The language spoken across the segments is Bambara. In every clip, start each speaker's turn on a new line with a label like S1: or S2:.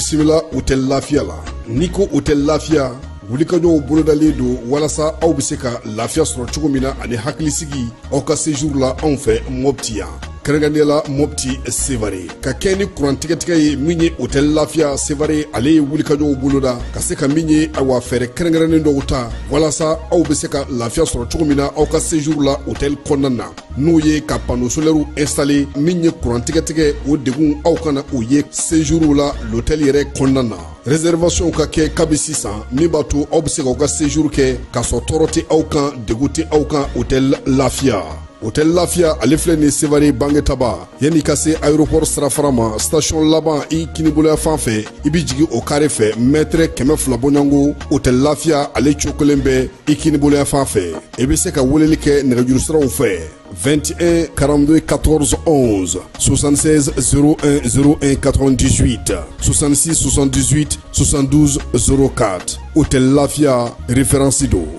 S1: Bisimila Hôtel Lafiya la. N'i ko Hôtel Lafiya, wulikajɔw bolodalen don walasa aw bɛ se ka lafiya sɔrɔ cogo min na ani hakilisigi aw ka séjour la anw fɛ Mopti yan. Kɛrɛnkɛrɛnnenya la Mopti Sevare. Ka kɛ ni kuran tigɛtigɛ ye min ye Hôtel Lafiya Sevare, ale ye wulikajɔw boloda ka se ka min ye awa fɛɛrɛ kɛrɛnkɛrɛnnen dɔw ta walasa aw bɛ se ka lafiya sɔrɔ cogo min na aw ka séjour la hôtel kɔnɔna na. N'o ye ka panneau solaire installé min ye kuran tigɛtigɛ o degun aw kana o ye séjour la l'hôtel yɛrɛ kɔnɔna na. Réservation ka kɛ kabi sisan min b'a to aw bɛ se k'aw ka séjour kɛ k'a sɔrɔ tɔɔrɔ tɛ aw kan, degun tɛ aw kan Hôtel Lafiya. Hôtel Lafiya ale filɛ nin Sevare Bangetaba, yanni ka se aéroport sirafara ma, station laban i kiniboloya fan fɛ, i bɛ jigin o carré fɛ mètre 200 bɔɲɔgɔnko. Hôtel Lafiya ale cogo kelen bɛ i kiniboloya fan fɛ. I bɛ se ka weleli kɛ nɛgɛjuru siraw fɛ 21 42 14 11, 76 01 01 98, 66 78 72 04. Hôtel Lafiya référence don.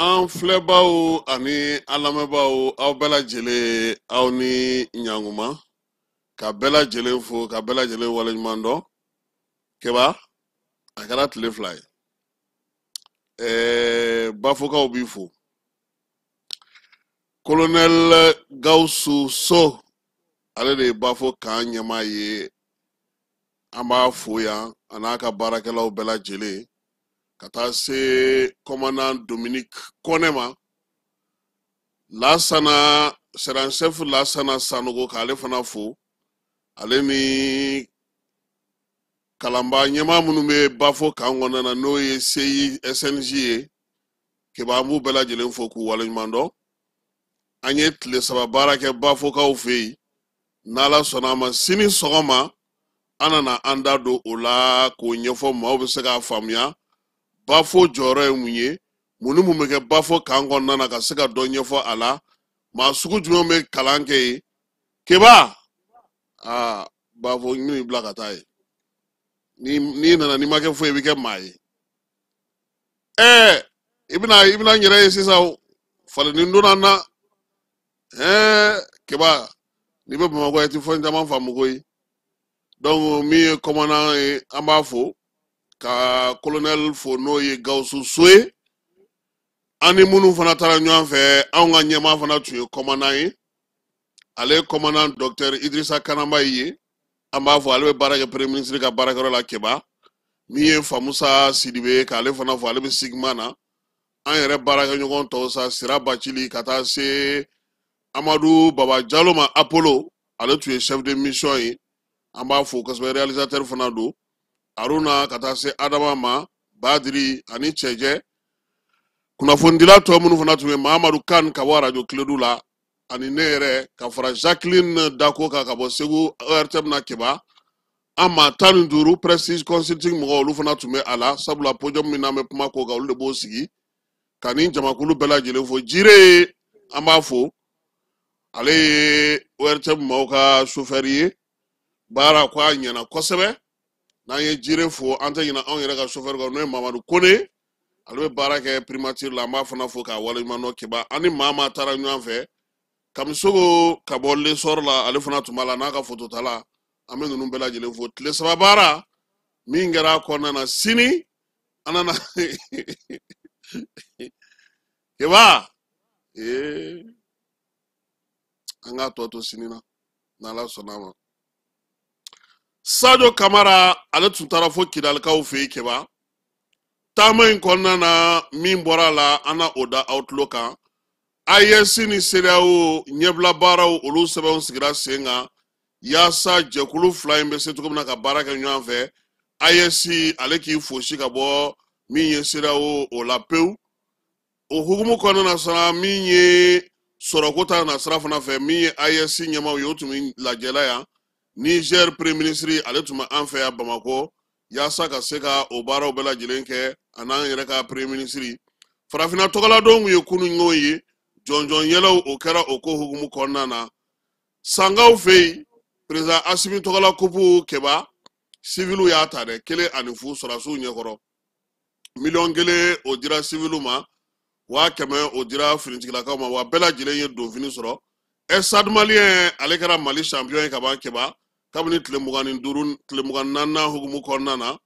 S2: An filɛbaw ani an lamɛnbaaw, aw bɛɛ lajɛlen, aw ni ɲankuma, ka bɛɛ lajɛlen fo, ka bɛɛ lajɛlen waleɲuman dɔn. Keba, a kɛra tile 2 ye. Bafokaw b'i fo. Colonel Gawusu So, ale de ye Bafo kan ɲɛmaa ye. An b'a fo yan a n'a ka baarakɛlaw bɛɛ lajɛlen, ka taa se commandant Dominique Kɔnɛ ma, Lasana sergent-chef Lasana Sanogo, k'ale fana fo, ale ni kalanba ɲɛmaa minnu bɛ Bafo kan kɔnɔna na, n'o ye CI SNJ ye. Keba, an b'u bɛɛ lajɛlen fo k'u waleɲuman dɔn. An ye tile 3 baara kɛ Bafokaw fɛ yen. N'Ala sɔnna a ma, sini sɔgɔma an nana an da don o la k'o ɲɛfɔ maaw bɛ se k'a faamuya. Bafo jɔyɔrɔ ye mun ye, mun ni mun bɛ kɛ Bafo kan kɔnɔna na, ka se ka dɔ ɲɛfɔ a la, maa sugu jumɛn bɛ kalan kɛ yen. Keba, aa Bafo, n bɛn'i bila ka taa yen. N'i nana, n'i ma kɛ foyi ye, i bɛ kɛ maa ye. I bɛna n yɛrɛ ye sisan, falenni donna n na. Keba, n'i bɛ Bamakɔ, i tɛ fɛn caman faamu koyi. Donc min ye commandant ye, an b'a fo, ka colonel fo, n'o ye Gawusu So ye. An ni minnu fana taara ɲɔgɔn fɛ, anw ka ɲɛmaa fana tun ye commandant ye, ale ye commandant docteur Idrissa Kanamba ye. An b'a fɔ, ale bɛ baara kɛ premier ministre ka baarakɛyɔrɔ la. Keba, min ye Famusa Sidibe ye, k'ale fana fo, ale bɛ Sigma na. An yɛrɛ baarakɛɲɔgɔn tɔw sa, Sira Bacili, ka taa se Amadu Baba Jalo ma, Apollo, ale tun ye chef de mission ye, an b'a fo kosɛbɛ. Réalisateur fana don, Aruna, ka taa se Adama ma, Badiri ani Cɛjɛ. Kunnafonidila tɔ minnu fana tun bɛ, Mahamadu Kan ka bɔ arajo Kiledu la, ani ne yɛrɛ, ka fara Jacqueline Dako kan ka bɔ Segu ORTM na. Keba, an maa 15, Prestige Consulting mɔgɔw, olu fana tun bɛ a la, sabula podium min n'an bɛ kuma ko kan, olu de b'o sigi. Ka nin jamakulu bɛɛ lajɛlen fo. Jire, an b'a fo, ale ye ORTM maaw ka chauffeur ye. Baara ko a ɲɛna kosɛbɛ. N'an ye Jire fo, an tɛ ɲinɛ anw yɛrɛ ka chauffeur kɔ, n'o ye Mamadu Kone, ale bɛ baara kɛ primature la. An b'a fana fo k'a waleɲuman dɔn. Keba, an ni maa maa taara ɲɔgɔn fɛ, Kamisogo ka bɔ Lesɔr la, ale fana tun b'a la n'a ka fototala. An bɛ ninnu bɛɛ lajɛlen fo. Tile 3 baara min kɛra a kɔnɔna na, sini an nana. Keba, ee an k'a tɔ to sini na, n'Ala sɔnna a ma. Sadio Kamara ale tun taara fo Kidalikaw fɛ yen Keba. Taama in kɔnɔna na min bɔra a la an na o da aw tulo kan. AES ni CEDEAO ɲɛbila baaraw olu sɛbɛnw sigira sen kan yaasa jɛkulu fila in bɛ se cogo min na ka baara kɛ ɲɔgɔn fɛ. AES ale k'i fosi ka bɔ min ye CEDEAO o la pewu. O hukumu kɔnɔna na sa min ye sɔrɔko ta nasira fana fɛ min ye AES ɲɛmaaw ye o tun bɛ lajɛ la yan. Niger premier ministre ale tun bɛ an fɛ yan Bamakɔ yaasa ka se ka o baaraw bɛɛ lajɛlen kɛ a n'an yɛrɛ ka premier ministre. Farafinna tɔgɔladon kun ye kununko ye jɔnjɔn yɛlɛw o kɛra o ko hukumu kɔnɔna na. Sangaw fɛ yen président Asimi tɔgɔla kupu Keba civiliw y'a ta dɛ 1-0 sɔrɔdasiw ɲɛkɔrɔ. 1,000,000 o dira civiliw ma 100,000 o dira finitigilakaw ma wa bɛɛ lajɛlen ye donfini sɔrɔ. Stade Malien ale kɛra Mali champion ye ka ban Keba kabini tile 25 tile 24nan hukumu kɔnɔna na.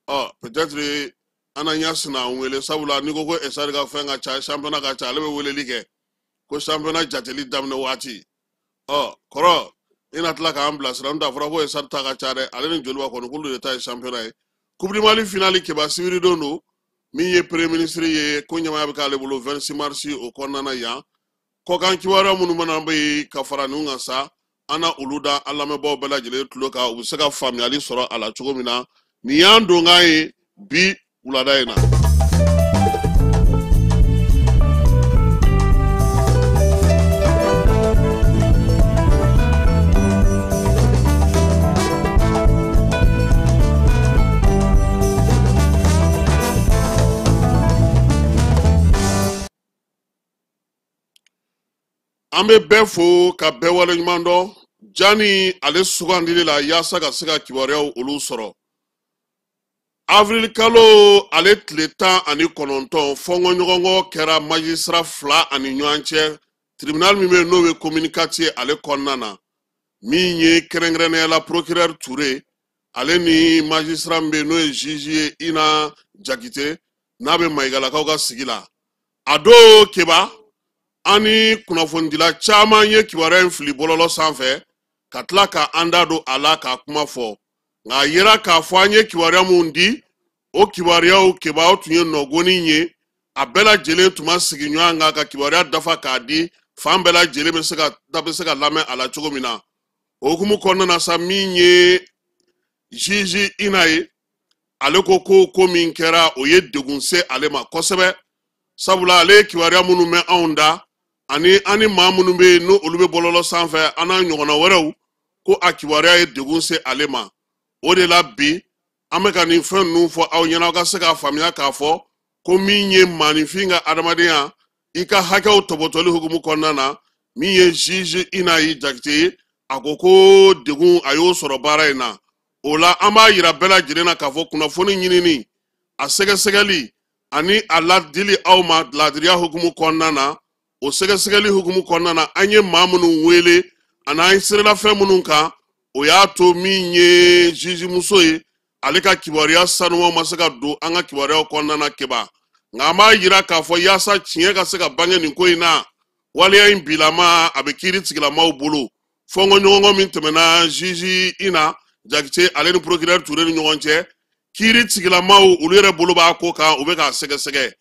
S2: Ɔ peut-être an na ɲɛ sina an wele sabula n'i ko ko Stade ka fɛn ka ca championnat ka ca ale bɛ weleli kɛ ko championnat jateli daminɛ waati. Ɔ kɔrɔ i na tila k'an bilasira n'o tɛ a fɔra ko Stade ta ka ca dɛ ale ni Joliba kɔni k'olu de ta ye championnat ye. Coupe du Mali finale Keba sibiridon don min ye premier ministre ye ko ɲɛmaaya bɛ k'ale bolo 26 mars o kɔnɔna na yan. Kɔkan kibaruya minnu mana bɛ yen ka fara ninnu kan sa an na olu da an lamɛnbaaw bɛɛ lajɛlen tulo kan u bɛ se ka faamuyali sɔrɔ a la cogo min na. Nin y'an donkan ye bi wulada in na. An bɛ bɛɛ fo ka bɛɛ waleɲuman dɔn Jani ale sugandili la yaasa ka se ka kibaruyaw olu sɔrɔ. Avril kalo ale tile 19 fɔnkɔɲɔgɔnkɔ kɛra magistrat 2 ani ɲɔgɔn cɛ tribunal min bɛ yen n'o bɛ commune 4 ale kɔnɔna na. Min ye kɛrɛnkɛrɛnnenya la procureur Touré ale ni magistrat min bɛ yen n'o ye juge ye Ina Jakite n'a bɛ Mayigalakaw ka sigi la. A don Keba an ni kunnafonidila caman ye kibaruya in fili bɔlɔlɔ sanfɛ ka tila ka an da don a la k'a kuma fɔ. Nka a yera k'a fɔ an ye kibaruya mun di o kibaruyaw Keba o tun ye nɔgɔnni ye a bɛɛ lajɛlen tun ma sigi ɲɔgɔn kan ka kibaruya dafa k'a di fan bɛɛ lajɛlen bɛ se ka da bɛ se ka lamɛn a la cogo min na. O hukumu kɔnɔna na sa min ye juge Ina ye ale ko ko ko min kɛra o ye degun se ale ma kosɛbɛ sabula ale ye kibaruya minnu mɛn anw da ani an ni maa minnu bɛ yen n'o olu bɛ bɔlɔlɔ sanfɛ an n'a ɲɔgɔnna wɛrɛw ko a kibaruya ye degun se ale ma. O de la bi an bɛ ka nin fɛn ninnu fɔ aw ɲɛna aw ka se k'a faamuya k'a fɔ ko min ye maaninfin ka adamadenya i ka hakɛw tɔbɔtɔli hukumu kɔnɔna na min ye juge Ina ye Jakite ye a ko ko degun a y'o sɔrɔ baara in na. O la an b'a yira bɛɛ lajɛlen na k'a fɔ kunnafoni ɲinini a sɛgɛsɛgɛli ani a ladili aw ma ladiriya hukumu kɔnɔna na o sɛgɛsɛgɛli hukumu kɔnɔna na an ye maa minnu wele ani an serela fɛn minnu kan o y'a to min ye juge muso ye ale ka kibaruya sanumaw ma se ka don an ka kibaruyaw kɔnɔna na Keba. Nka an b'a yira k'a fɔ yaasa tiɲɛ ka se ka bange nin ko in na waleya in bilama a bɛ kiiri tigilamaw bolo. Fɔnkɔɲɔgɔnkɔ min tɛmɛna juge Ina Jakite ale ni procureur Touré ni ɲɔgɔn cɛ kiiri tigilamaw olu yɛrɛ bolo b'a ko kan u bɛ k'a sɛgɛsɛgɛ.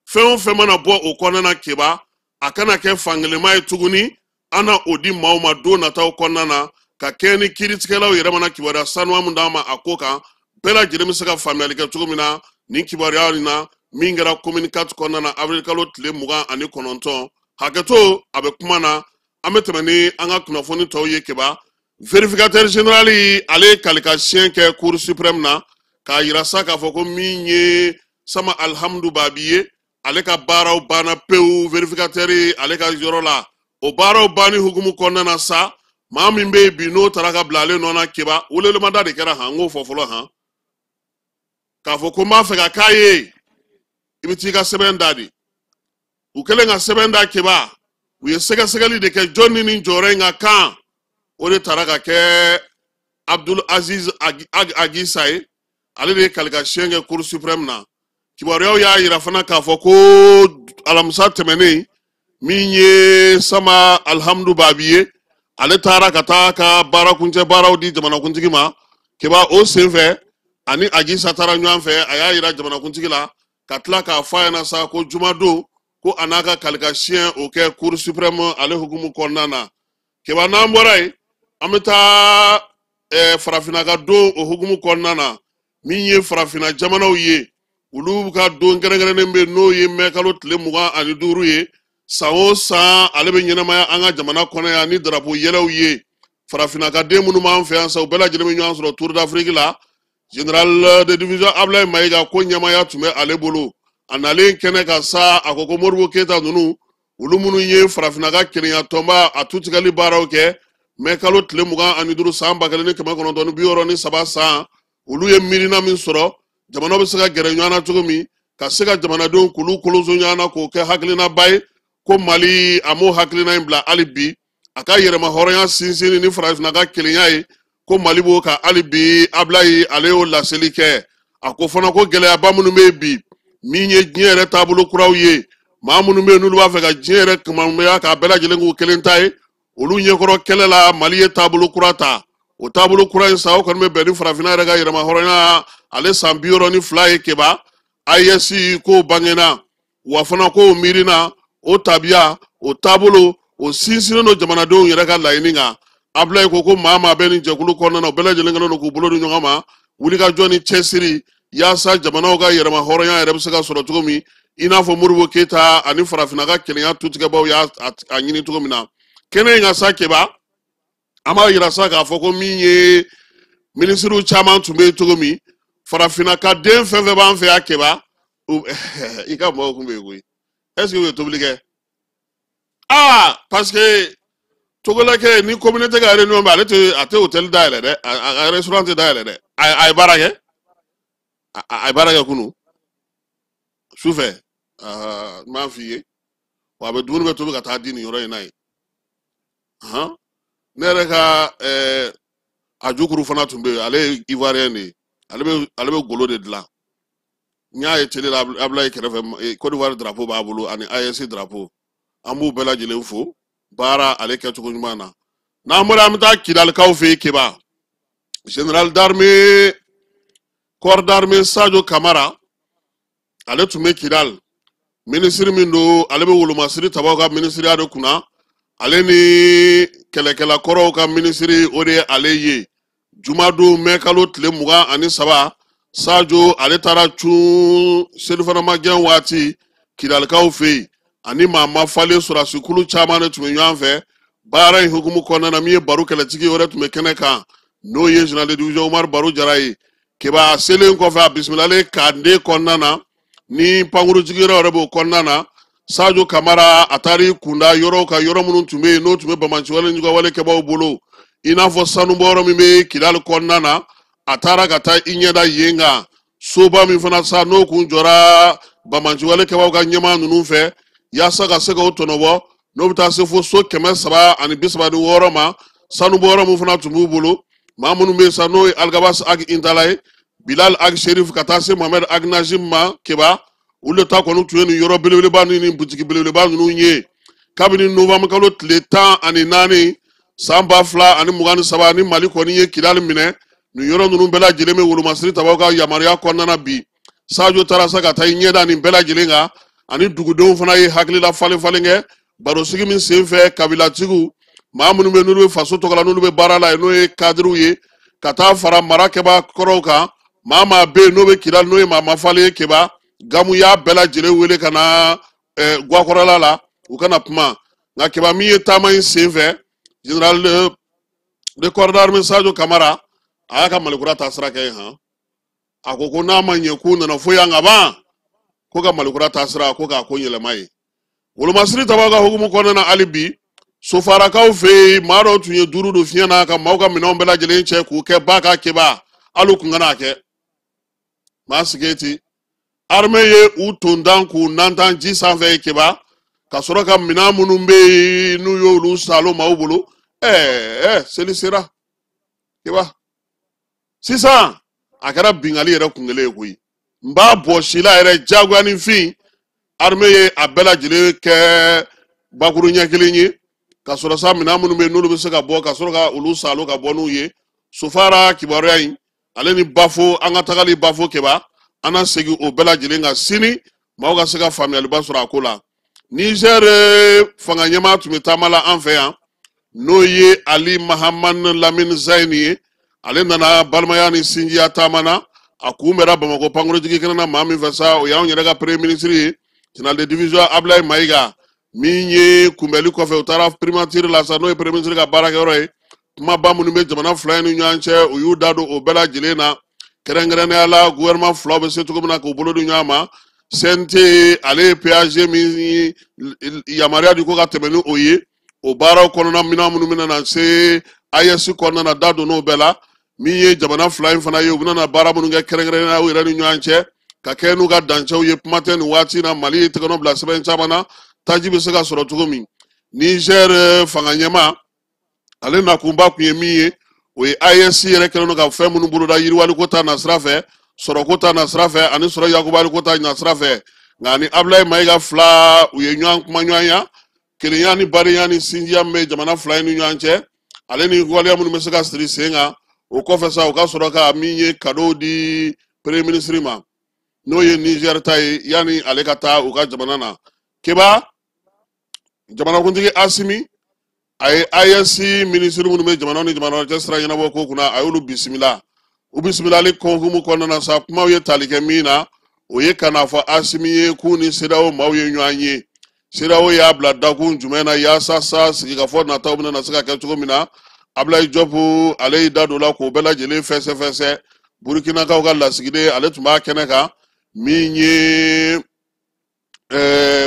S2: Fɛn o fɛn mana bɔ o kɔnɔna na Keba a kana kɛ fankelenma ye tuguni an na o di maaw ma don nataw kɔnɔna na ka kɛɲɛ ni kiiritigɛlaw yɛrɛ mana kibaruya sanuya min d'an ma a ko kan bɛɛ lajɛlen bɛ se ka faamuyali kɛ cogo min na nin kibaruya in na min kɛra commune 4 kɔnɔna na avril kalo tile 29 hakɛto a bɛ kuma na. An bɛ tɛmɛ ni an ka kunnafoni tɔw ye Keba. Vérificateur général ale ye kalika siɲɛ kɛ cour suprême na k'a yira sa k'a fɔ ko min ye Sama Alhamdu Babi ye ale ka baaraw banna pewu vérificateur ale ka yɔrɔ la. O baaraw banni hukumu kɔnɔna na sa maa min bɛ yen bi n'o taara ka bila ale nɔ na Keba welelemada de kɛra han n k'o fɔ fɔlɔ han k'a fɔ ko n b'a fɛ ka k'a ye i bɛ t'i ka sɛbɛn da de. U kɛlen ka sɛbɛn da Keba u ye sɛgɛsɛgɛli de kɛ jɔn ni nin jɔyɔrɔ in ka kan o de taara ka kɛ Abdul Aziz Agisa ye ale de ye kalika siɲɛ kɛ cour suprême na. Kibaruyaw y'a yira fana k'a fɔ ko alamisa tɛmɛnen min ye Sama Alhamdu Babi ye ale taara ka taa ka baarakuncɛ baaraw di jamanakuntigi ma. Keba o senfɛ ani Agisa taara ɲɔgɔn fɛ, a y'a yira jamanakuntigi la ka tila k'a fɔ a ɲɛna sa ko jumadon ko a n'a ka kalikasiyɛn o kɛ Cour suprême ale hukumu kɔnɔna na. Keba n'an bɔra yen, an bɛ taa farafinna ka don o hukumu kɔnɔna na, min ye farafinna jamanaw ye, olu ka don kɛrɛnkɛrɛnnen bɛ n'o ye mɛkalo tile 25 ye. San o san ale bɛ ɲɛnamaya an ka jamana kɔnɔ yan ni darapo yɛlɛw ye. Farafinna ka den minnu b'an fɛ yan sa, u bɛɛ lajɛlen bɛ ɲɔgɔn sɔrɔ Tour d'Afrique la. Général de division Ablaye Mayiga ko ɲɛmaaya tun bɛ ale bolo. A nalen kɛnɛ kan sa, a ko ko Modibo Keyita ninnu, olu minnu ye farafinna ka kelenya tɔnba a tutigɛli baaraw kɛ mɛ kalo tile 25 san 1963 san, olu ye miirina min sɔrɔ jamana bɛ se ka gɛrɛ ɲɔgɔn na cogo min, ka se ka jamanadenw k'olu kolonso ɲɔgɔn na k'o kɛ hakilinaba ye, ko Mali a m'o hakilina in bila hali bi, a ka yɛrɛma hɔrɔnya sinsinni ni farafinna ka kelenya ye, ko Mali b'o kan hali bi. Ablaye ale y'o laseli kɛ. A ko fana ko gɛlɛyaba minnu bɛ yen bi, min ye diɲɛ yɛrɛ taabolo kuraw ye, maa minnu bɛ yen n'olu b'a fɛ ka diɲɛ yɛrɛ kumaɲɔgɔnya k'a bɛɛ lajɛlen k'u kelen ta ye, olu ɲɛkɔrɔ kɛlɛ la, Mali ye taabolo kura ta. O taabolo kura in sa, o kɔni bɛ bɛn ni farafinna yɛrɛ ka yɛrɛma hɔrɔnya ale san 62 ye. Keba AES k'o bangena, wa fana k'o miirina, o tabiya, o taabolo, o sinsinnen don jamanadenw yɛrɛ ka laɲini kan. Ablaye ko ko maa maa bɛ nin jɛkulu kɔnɔna na, o bɛɛ lajɛlen kɛlen don k'u bolo di ɲɔgɔn ma, wulikajɔ ni cɛsiri yaasa jamanaw ka yɛrɛma hɔrɔnya yɛrɛ bɛ se ka sɔrɔ cogo min, i n'a fɔ Modibo Keyita ani farafinna ka kelenya tutigɛbaw y'a ɲini cogo min na. Kɛnɛ in ka sa Keba, an b'a yira sa k'a fɔ ko min ye minisiriw caman tun bɛ yen cogo min, farafinna ka den fɛn fɛn b'an fɛ yan Keba, i ka mɔgɔw tun bɛ yen koyi. Est ce que u ye tobili kɛ? Aa, parce que Togolɛkɛ ni communauté ka réunion bɛ, ale tɛ, a tɛ hôtel dayɛlɛ dɛ, a ka restaurant tɛ dayɛlɛ dɛ. A ye baara kɛ, a ye baara kɛ kunun sufɛ, n b'a f'i ye, wa a bɛ dumuni bɛ tobi ka taa di nin yɔrɔ in na yen. Ne yɛrɛ ka Ajukuru fana tun bɛ yen, ale ye Ivoirien de ye, ale bɛ golo de dilan. N y'a ye télé la Ablaye kɛrɛfɛ, Côte d'Ivoire drapeau b'a bolo ani AES drapeau. An b'u bɛɛ lajɛlen fo baara ale kɛcogo ɲuman na. N'an bɔra, an bɛ taa Kidalikaw fɛ yen. Keba, général d'armée corps d'armée Sadio Kamara, ale tun bɛ Kidal. Minisiri min don, ale bɛ wolomasiri tabaw ka minisiriya de kunna, ale ni kɛlɛkɛla kɔrɔw ka minisiri, o de ye ale ye. Jumadon mɛ kalo tile 23, Sadio ale taara cun selifanama gɛn waati Kidalikaw fɛ yen, ani maa ma falen sɔrɔdasikulu caman de tun bɛ ɲɔgɔn fɛ baara in hukumu kɔnɔna na. Min ye baro kɛlɛtigi wɛrɛ tun bɛ kɛnɛ kan, n'o ye général de division Umaru Baro Jara ye. Keba a selen kɔfɛ, a bisimilalen kande kɔnɔna na ni pankurujigi yɔrɔ yɛrɛ b'o kɔnɔna na, Sadio Kamara a taara i kunda yɔrɔw kan, yɔrɔ minnu tun bɛ yen n'o tun bɛ bamaciwale ni kɛbaw bolo, i n'a fɔ sanubɔyɔrɔ min bɛ Kidali kɔnɔna na. A taara ka taa i ɲɛda yen kan, soba min fana sa n'o kun jɔra bamaciwale kɛbaw ka ɲɛmaa ninnu fɛ yaasa ka se k'o tɔnɔbɔ, n'o bɛ taa se fo so 336 ma. Sanubɔyɔrɔ min fana tun b'u bolo, maa minnu bɛ yen sa n'o ye Algabas Ag Intala ye, Bilal Ag Sherif, ka taa se Mohamed Ag Najim ma. Keba olu de ta kɔni tun ye nin yɔrɔ belebeleba ni nin butigi belebeleba ninnu ye. Kabini novembre kalo tile 14 san 2023 ni Mali kɔni ye Kidali minɛ, nin yɔrɔ ninnu bɛɛ lajɛlen bɛ wolomasiri tabaw ka yamaruya kɔnɔna na bi. Sadio taara sa ka taa i ɲɛda nin bɛɛ lajɛlen kan, ani dugudenw fana ye hakilila falen falen kɛ barosigi min senfɛ. Kabilatigiw, maa minnu bɛ n'olu bɛ faso tɔgɔ la, n'olu bɛ baara la yen, n'o ye kadiriw ye, ka taa fara mara kɛba kɔrɔw kan, maa maa bɛ yen n'o bɛ Kidali, n'o ye maa mafalen ye, Keba Gamu y'a bɛɛ lajɛlen wele ka na guwakɔrɔla la, u kana kuma. Nka Keba, min ye taama in senfɛ, général de corps d'armée Sadio Kamara a y'a ka malikura ta sira kɛ yen han. A ko ko n'a ma ɲɛ k'u nana fo yan ka ban, ko ka malikura ta sira ko k'a ko yɛlɛma ye. Wolomasiri tabaw ka hukumu kɔnɔna na hali bi, sofarakaw fɛ yen, maa dɔw tun ye duuru don fiɲɛ na ka maaw ka minɛnw bɛɛ lajɛlen cɛ k'u kɛ ba ka. Keba, hali u kun kana a kɛ maa sigi ten. Armée ye u tondan k'u nantan ji sanfɛ ye Keba, ka sɔrɔ ka minɛn minnu bɛ yen n'u y'olu salo maaw bolo. Ɛɛ, seli sera Keba, sisan a kɛra bingali yɛrɛ kun kelen ye koyi. N b'a bɔ si la yɛrɛ diyagoya ni fin, armée ye a bɛɛ lajɛlen kɛ bakuru ɲɛ kelen ye, ka sɔrɔ sa minɛn minnu bɛ yen n'olu bɛ se ka bɔ, ka sɔrɔ ka olu salo ka bɔ n'u ye. Sofara kibaruya in Ale ni Bafo, an ka tagali Bafo Keba, an na segin o bɛɛ lajɛlen kan sini, maaw ka se ka faamuyaliba sɔrɔ a ko la. Niger fanga ɲɛmaa tun bɛ taama la an fɛ yan, n'o ye Ali Mahaman Lamine Zaini ye. Ale nana balimaya ni sinjiya taama na, a kunbɛra Bamakɔ pankurunjigi kɛnɛ na maa min fɛ sa, o y'anw yɛrɛ ka premier ministre ye, général de division Ablaye Mayiga. Min ye kunbɛli kɔfɛ, u taara primature la sa, n'o ye premier ministre ka baarakɛyɔrɔ ye. Kumaba minnu bɛ jamana fila in ni ɲɔgɔn cɛ, u y'u da don o bɛɛ lajɛlen na, kɛrɛnkɛrɛnnenya la gouvernement filaw bɛ se cogo min na k'u bolo di ɲɔgɔn ma. CNT ale ye PAG min yamaruya di ko ka tɛmɛ ni o ye, o baaraw kɔnɔna minɛn minnu bɛna na se AES kɔnɔna na, da donn'o bɛɛ la. Min ye jamana fila in fana ye, u bɛna na baara minnu kɛ kɛrɛnkɛrɛnnenya u yɛrɛ ni ɲɔgɔn cɛ, ka kɛ n'u ka dancɛw ye. Kuma tɛ nin waati na, Mali ye tɛgɛnɔ bila sɛbɛn caman na, taji bɛ se ka sɔrɔ cogo min. Niger fanga ɲɛmaa, ale nakunba kun ye min ye, o ye AES yɛrɛ kɛlen don ka fɛn minnu boloda yiriwaliko ta nasira fɛ, sɔrɔko ta nasira fɛ, ani sɔrɔ yakubaliko ta nasira fɛ. Nka ni Ablaye Mayiga fila, u ye ɲɔgɔn kumaɲɔgɔnya, kelenya ni barenya ni sinjiya min bɛ jamana fila in ni ɲɔgɔn cɛ, ale ni waleya minnu bɛ se ka siri sen kan. O kɔfɛ sa, u ka sɔrɔ ka min ye cadeau di premier ministre ma, n'o ye Niger ta ye, yanni ale ka taa u ka jamana na. Keba, jamanakuntigi Asimi a ye AES minisiri minnu bɛ jamana ni jamana cɛ sira ɲɛnabɔ ko kunna, a y'olu bisimila. U bisimilali hukumu kɔnɔna na sa, kumaw ye tali kɛ min na, o ye ka n'a fɔ Asimi ye k'u ni CEDEAO maaw ye ɲɔgɔn ye. CEDEAO y'a bila dakun jumɛn na yaasa sa sigikafɔ nataw bɛna na se ka kɛ cogo min na. Ablaye Diop ale y'i da don o la k'o bɛɛ lajɛlen fɛsɛfɛsɛ. Burukinakaw ka lasigiden, ale tun b'a kɛnɛ kan, min ye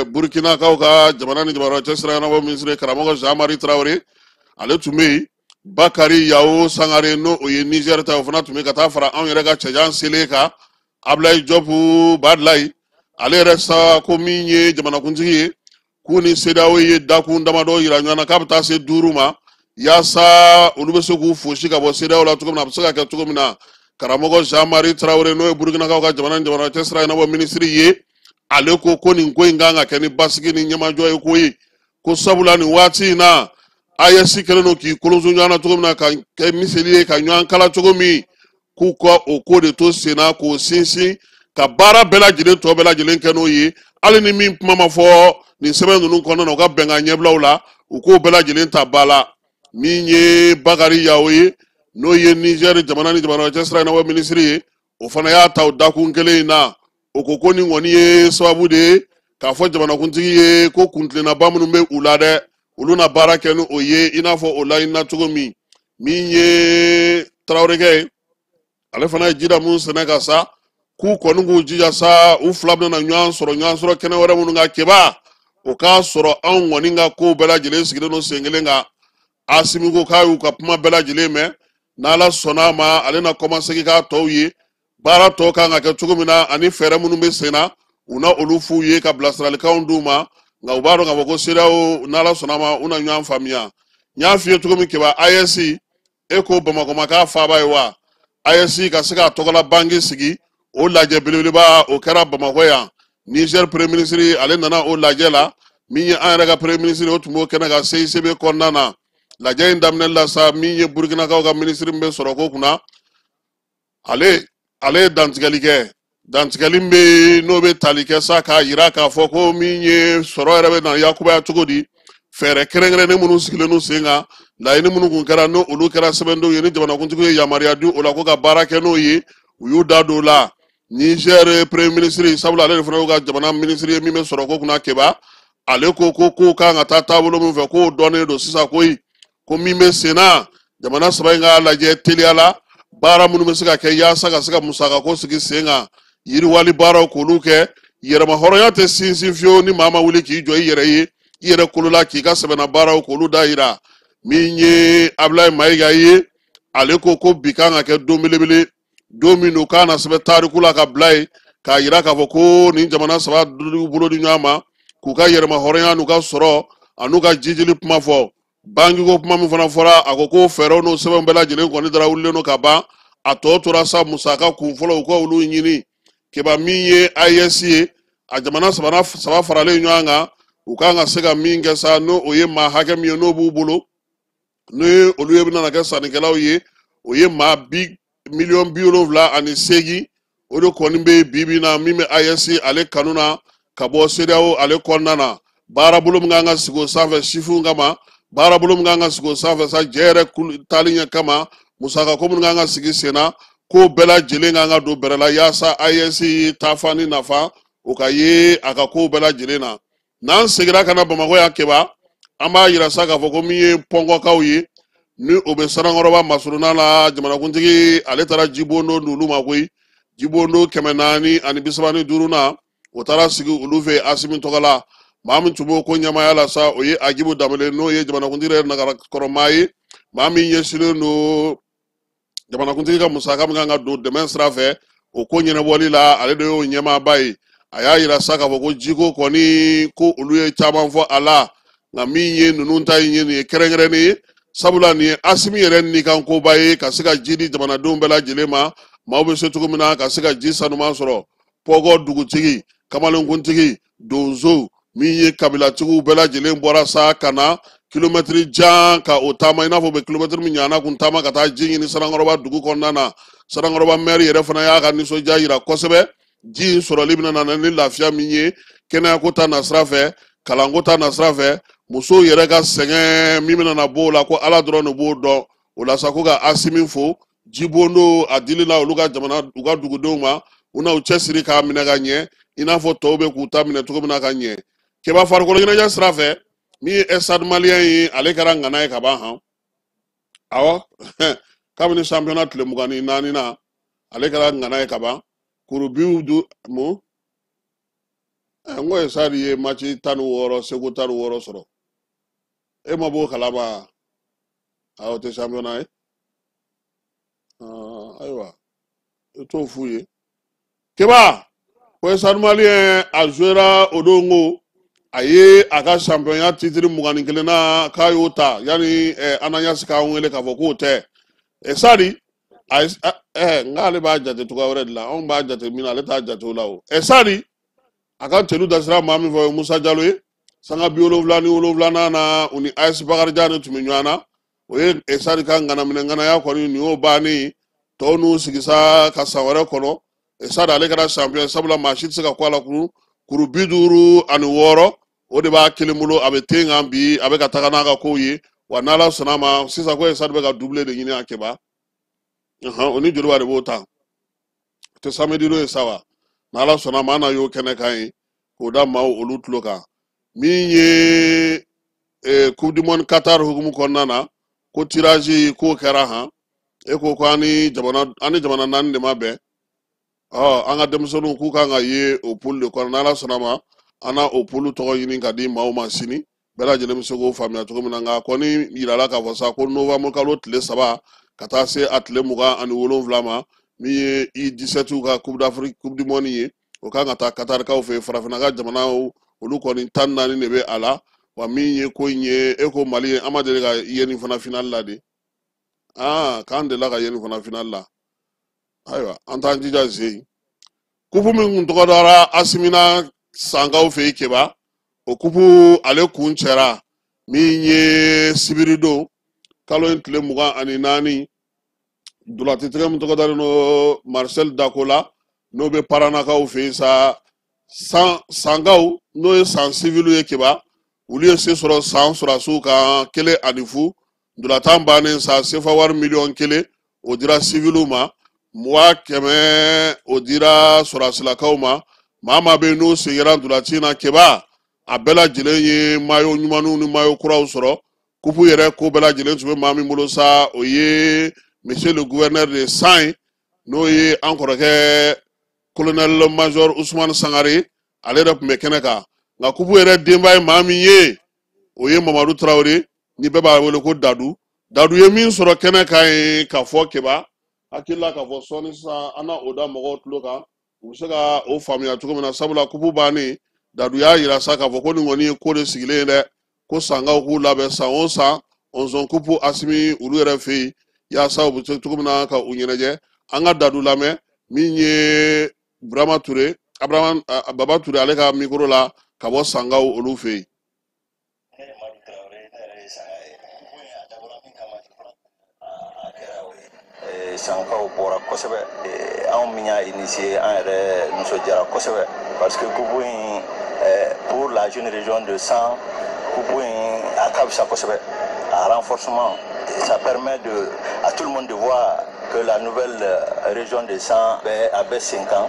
S2: Burukinakaw ka jamana ni jamana cɛ sira ɲɛnabɔ minisiri karamɔgɔ Jean Marie Traoré, ale tun bɛ yen. Bakari Yawo Sangare, n'o o ye Niger ta, o fana tun bɛ ka taa fara anw yɛrɛ ka cɛjan selen kan, Ablaye Diop Badlayi. Ale yɛrɛ sa ko min ye jamanakuntigi ye, k'u ni CEDEAO ye dakun damadɔ yira ɲɔgɔn na k'a bɛ taa se 5 ma, yaasa olu bɛ se k'u fosi ka bɔ CEDEAO la cogo min na, a bɛ se ka kɛ cogo min na. Karamɔgɔ Jean Marie Traoré, n'o ye Burukinakaw ka jamana ni jamana cɛ sira ɲɛnabɔ minisiri ye, ale ko ko nin ko in kan ka kɛ ni basigi ni ɲɛmajɔ ye ko ye, ko sabula nin waati in na AES kɛlen don k'i kolonso ɲɔgɔn na cogo min na, ka kɛ miseli ye ka ɲɔgɔn kala cogo min, k'u ka o ko de to sen na k'o sinsin ka baara bɛɛ lajɛlen tɔ bɛɛ lajɛlen kɛ n'o ye, hali ni min kuma ma fɔ nin sɛbɛn ninnu kɔnɔna na, u ka bɛnkan ɲɛbilaw la, u k'o bɛɛ lajɛlen ta ba la. Min ye Bakari Yawo ye, n'o ye Niger jamana ni jamana cɛ sira ɲɛnabɔ minisiri ye, o fana y'a ta o dakun kelen in na. O ko ko nin kɔni ye sababu de ye k'a fɔ jamanakuntigi ye ko kuntilennaba minnu bɛ u la dɛ, olu na baara kɛ ni o ye i n'a fɔ o laɲinina cogo min. Min ye Tarawelekɛ ye, ale fana ye jida mun sɛnɛ ka sa, k'u kɔni k'u jija sa, u fila bɛna ɲɔgɔn sɔrɔ kɛnɛ wɛrɛ minnu kan Keba, o k'a sɔrɔ anw kɔni ka kow bɛɛ lajɛlen sigilen don sen kelen kan. Asimi ko k'a y'u ka kuma bɛɛ lajɛlen mɛn, n'Ala sɔnna a ma, ale na kɔmasegin k'a tɔw ye, baara tɔ kan ka kɛ cogo min na ani fɛɛrɛ minnu bɛ sen na, u na olu f'u ye ka bilasiralikanw d'u ma. Nka u b'a dɔn k'a fɔ ko CEDEAO, n'Ala sɔnna a ma, u na ɲɔgɔn faamuya. N y'a f'i ye cogo min Keba, AES e ko Bamakɔ ma k'a faaba ye wa, AES ka se k'a tɔgɔla banki sigi, o lajɛ belebeleba o kɛra Bamakɔ yan. Niger premier ministre ale nana o lajɛ la, min ye an yɛrɛ ka premier ministre, o tun b'o kɛnɛ kan CICB kɔnɔna na. Lajɛ in daminɛ la sa, min ye Burukinakaw ka ministre min bɛ sɔrɔko kunna, ale ye dantigɛli kɛ. Dantigɛli min bɛ yen n'o bɛ tali kɛ sa k'a yira k'a fɔ ko min ye sɔrɔ yɛrɛ bɛ na yakubaya cogo di, fɛɛrɛ kɛrɛnkɛrɛnnen minnu sigilen don sen kan, laɲini minnu kun kɛra n'o olu kɛra sɛbɛndenw ye, ni jamanakuntigi ye yamaruya di o la ko ka baara kɛ n'o ye, u y'u da don o la. Niger premier ministre, sabula ale de fana y'u ka jamana ministre ye min bɛ sɔrɔko kunna Keba, ale ko ko kow kan ka taa taabolo min fɛ, k'o dɔnnen don sisan koyi, ko min bɛ sen na, jamana saba in k'a lajɛ teliya la, baara minnu bɛ se ka kɛ yaasa ka se ka musakako sigi sen kan, yiriwali baaraw k'olu kɛ. Yɛrɛma hɔrɔnya tɛ sinsin fiyewu ni maa ma wuli k'i jɔ i yɛrɛ ye, i yɛrɛ kolo la, k'i ka sɛbɛnna baaraw k'olu da yira. Min ye Ablaye Mayiga ye, ale ko ko bi kan ka kɛ don belebele, don min don k'a na sɛbɛn tariku la ka bila yen, k'a yira k'a fɔ ko nin jamana saba bolo di ɲɔgɔn ma k'u ka yɛrɛma hɔrɔnya n'u ka sɔrɔ an'u ka jijili kuma fɔ. Banki ko kuma min fana fɔra, a ko ko fɛɛrɛw n'o sɛbɛnw bɛɛ lajɛlen kɔni dara wulilen don ka ban, a tɔ tora sa musaka kun fɔlɔ u ka olu ɲini. Keba, min ye AES ye, a jamana saba faralen ɲɔgɔn kan, u kan ka se ka min kɛ sa, n'o o ye maa hakɛ min ye n'o b'u bolo, ni olu ye bɛna kɛ sannikɛlaw ye, o ye maa bi 78 miliyɔn o de kɔni bɛ bi bi na min bɛ AES ale kanu na ka bɔ CEDEAO ale kɔnɔna na. Baarabolo min kan ka sigi o sanfɛ sifinw kama, baarabolo min kan ka sigi o sanfɛ sa jɛ yɛrɛ taali ɲɛ kama, musakako minnu kan ka sigi sen na, ko bɛɛ lajɛlen kan ka don bɛrɛ la yaasa AES taafan ni nafa o ka ye a ka kow bɛɛ lajɛlen na. N'an seginna ka na Bamakɔ yan Keba, an b'a yira sa k'a fɔ ko min ye pɔnkɔkaw ye ni o bɛ Sanankɔrɔba masurunna la, jamanakuntigi ale taara jibondo d'olu ma koyi. Jibondo 435 na, o taara sigi olu fɛ Asimi tɔgɔ la. Maa min tun b'o ko ɲɛmaaya la sa, o ye Agibu Danbele, n'o ye jamanakuntigi yɛrɛ nagarakɔrɔmaa ye, maa min ɲɛsinnen don jamanakuntigi ka musaka min kan ka don dɛmɛ sira fɛ o ko ɲɛnabɔli la, ale de y'o ɲɛmaaba ye. A y'a yira sa k'a fɔ ko jiko kɔni, ko olu ye caman fɔ a la, nka min ye ninnu ta in ye, nin ye kɛrɛnkɛrɛnnen ye, sabula nin ye Asimi yɛrɛ nikankoba ye ka se ka ji di jamanadenw bɛɛ lajɛlen ma, maaw bɛ se cogo min na ka se ka ji sanuman sɔrɔ. Pɔgɔ dugutigi, kamalenkuntigi, donso, min ye kabilatigiw bɛɛ lajɛlen bɔra sa ka na kilomɛtiri jan ka o taama, i n'a fɔ u bɛ kilomɛtiri min ɲɔgɔnna kun taama ka taa ji ɲini Sanankɔrɔba dugu kɔnɔna na. Sanankɔrɔba mɛri yɛrɛ fana y'a ka nisɔndiya yira kosɛbɛ, ji in sɔrɔli bɛna na ni lafiya min ye kɛnɛyako ta nasira fɛ, kalanko ta nasira fɛ, musow yɛrɛ ka sɛgɛn min bɛna na b'o la, ko Ala dɔrɔn de b'o dɔn. O la sa, ko ka Asimi fo jibondo a dili la olu ka jamana, u ka dugudenw ma, u na u cɛsiri k'a minɛ ka ɲɛ i n'a fɔ tɔw bɛ k'u ta minɛ cogo min na ka ɲɛ. Keba, farikolo ɲɛnajɛ sira fɛ, min ye Stade Malien ye, ale kɛra ŋana ye ka ban han. Awɔ, kabini championnat tile 24 na, ale kɛra ŋana ye ka ban. Kuru biw du mun n ko Stade ye match 16, seko 16 sɔrɔ, e ma b'o kalama? Awɔ, o tɛ championnat ye. Ayiwa, i t'o f'u ye. Keba, ko Stade Malien a jouera o don, ko a ye a ka championnat titre 21 na k'a y'o ta yanni Ananias k'an wele k'a fɔ k'o tɛ Stade a ye. N k'ale b'a jate cogoya wɛrɛ de la, anw b'a jate min na, ale t'a jate o la. O Stade a ka celu dasira maa min fɛ, o ye Musa Jalo ye. Sanga 77nan na, u ni AS Bakarijan de tun bɛ ɲɔgɔn na. O ye Stade ka ŋanaminɛ ŋanaya kɔni, nin y'o bannen. Tɔw n'u sigi sa ka san wɛrɛ kɔnɔ. Stade ale kɛra champion, sabula maa si tɛ se ka kɔ a la. Kuru 56, o de b'a kelen bolo, a bɛ ten kan bi, a bɛ ka taga n'a ka kow ye. Wa n'Ala sɔnna a ma, sisan ko Stade bɛ ka doublé de ɲini a Keba. O ni Joliba de b'o ta, o tɛ samedi don ye sa wa? N'Ala sɔnna a ma, an na y'o kɛnɛ kan ye k'o da maaw olu tulo kan. Min ye Coupe du monde Qatar hukumu kɔnɔna na, ko tirage k'o kɛra han. E ko ko an ni jamana, an ni jamana naani de ma bɛn. Ɔ, an ka denmisɛnninw k'u kan ka ye o poule de kɔnɔ. N'Ala sɔnna a ma, an na o poule tɔgɔ ɲini ka di maaw ma sini, bɛɛ lajɛlen bɛ se k'o faamuya cogo min na. Nka a kɔni yirala k'a fɔ sa ko novembre kalo tile 3 ka taa se a tile 27 ma, min ye U17 ka Coupe d'Afrique, Coupe du monde ye, o kan ka taa Katarikaw fɛ. Farafinna ka jamanaw olu kɔni 14 de bɛ a la. Wa min ye ko in ye, e ko Mali ye, an ma deli ka ye nin fana finale la de. Aa, k'an delila ka ye nin fana finale la. Ayiwa, an t'an jija zen. Kupu min kun tɔgɔ dara Asimina Sankaw fɛ yen Keba, o kupu ale kun cɛra min ye sibiri don, kalo in tile 24. Dulatitigɛ min tɔgɔ dalen don Marcel Dakola, n'o bɛ Paranakaw fɛ yen sa, san Sankaw, n'o ye san siviliw ye Keba, olu ye se sɔrɔ san sɔrɔdasiw kan 1-0. Dulatan bannen sa, sefa wari miliyɔn 1 o dira siviliw ma, 100,000 o dira sɔrɔdasilakaw ma. Maa maa bɛ yen n'o seginna dulati na Keba, a bɛɛ lajɛlen ye mayo ɲumanw ni mayo kuraw sɔrɔ. Kupu yɛrɛ ko bɛɛ lajɛlen tun bɛ maa min bolo sa, o ye monsieur le gouverneur de San ye, n'o ye an kɔrɔkɛ colonel major Ousmane Sangare, ale yɛrɛ tun bɛ kɛnɛ kan. Nka kupu yɛrɛ denba ye maa min ye, o ye Mamadu Tarawele, ni bɛɛ b'a wele ko Dadu. Dadu ye min sɔrɔ kɛnɛ kan ye ka fɔ Keba, hakili la k'a fɔ sɔɔni sisan an na o da mɔgɔw tulo kan, u bɛ se ka o faamuya cogo min na. Sabula kupu bannen, Dadu y'a yira sa k'a fɔ ko nin kɔni ye ko de sigilen ye dɛ, ko Sankaw k'u labɛn san o san ɔnzɔn kupu Asimi olu yɛrɛ fɛ yen, yaasa u bɛ se cogo min na ka u ɲɛnajɛ. An ka Dadu lamɛn, min ye Burama Ture, Abraham Baba Ture, ale ka mikoro la ka bɔ Sankaw olu fɛ yen.
S3: Ne ye Madu Tarawele, ne yɛrɛ ye Sanka ye. Kupu in a dabɔra min kama, a kɛra o ye. Sankaw bɔra kosɛbɛ. Anw min y'a initié, an yɛrɛ nisɔndiyara kosɛbɛ parce que coupe in, pour la jeune région de San, coupe in a ka fisa kosɛbɛ. A renforcement, ça permet à tout le monde de voir que la nouvelle région de San bɛ a bɛ sen kan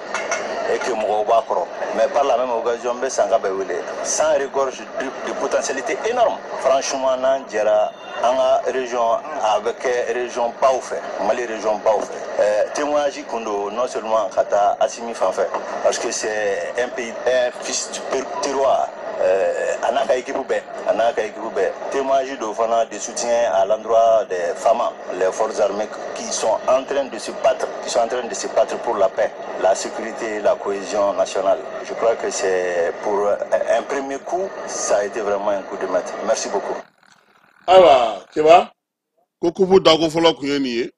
S3: et que mɔgɔw b'a kɔrɔ. Mais par la même occasion, n bɛ Sanka bɛɛ wele. San regorge de potentialité énorme. Franchement, n'an jɛra an ka région, a bɛ kɛ région baw fɛ, Mali région baw fɛ. Témoignage kun don, non seulement ka taa Asimi fan fɛ, parce que c'est un pays, un fils du terroir, a n'a ka équipe bɛɛ, a n'a ka équipe bɛɛ. Témoignage don fana de soutien à l'endroit des FAMA, les forces armées qui sont en train de se battre, qui sont en train de se battre pour la paix, la sécurité et la cohésion nationale. Je crois que c'est pour un premier coup, ça a été vraiment un coup de maître. Merci beaucoup.
S2: Ayiwa Keba, ko kupu dako fɔlɔ kun ye nin ye.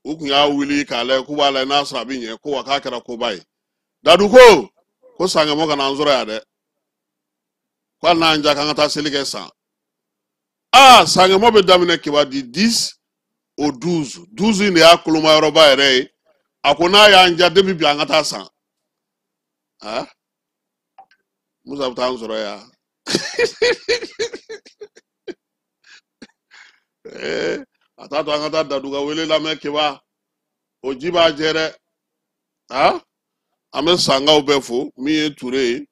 S2: U kun y'a wuli k'a lajɛ k'u b'a lajɛ n'a sɔrɔ a bɛ ɲɛ ko wa k'a kɛra koba ye. Dadu ko Sankɛmɔ kana an sɔrɔ yan dɛ, ko hali n'an ja k'an ka taa seli kɛ San. Aa, Sankɛmɔ bɛ daminɛ Keba du 10 au 12. 12 in de y'a kolomayɔrɔba yɛrɛ ye. A ko n'a y'an ja depuis bi, an ka taa San. Aa, Musa bɛ taa an sɔrɔ yan. A t'a to an ka taa Dadu ka wele lamɛn Keba, o ji b'a jɛ dɛ. A an bɛ Sankaw bɛɛ fo. Min ye Ture ye,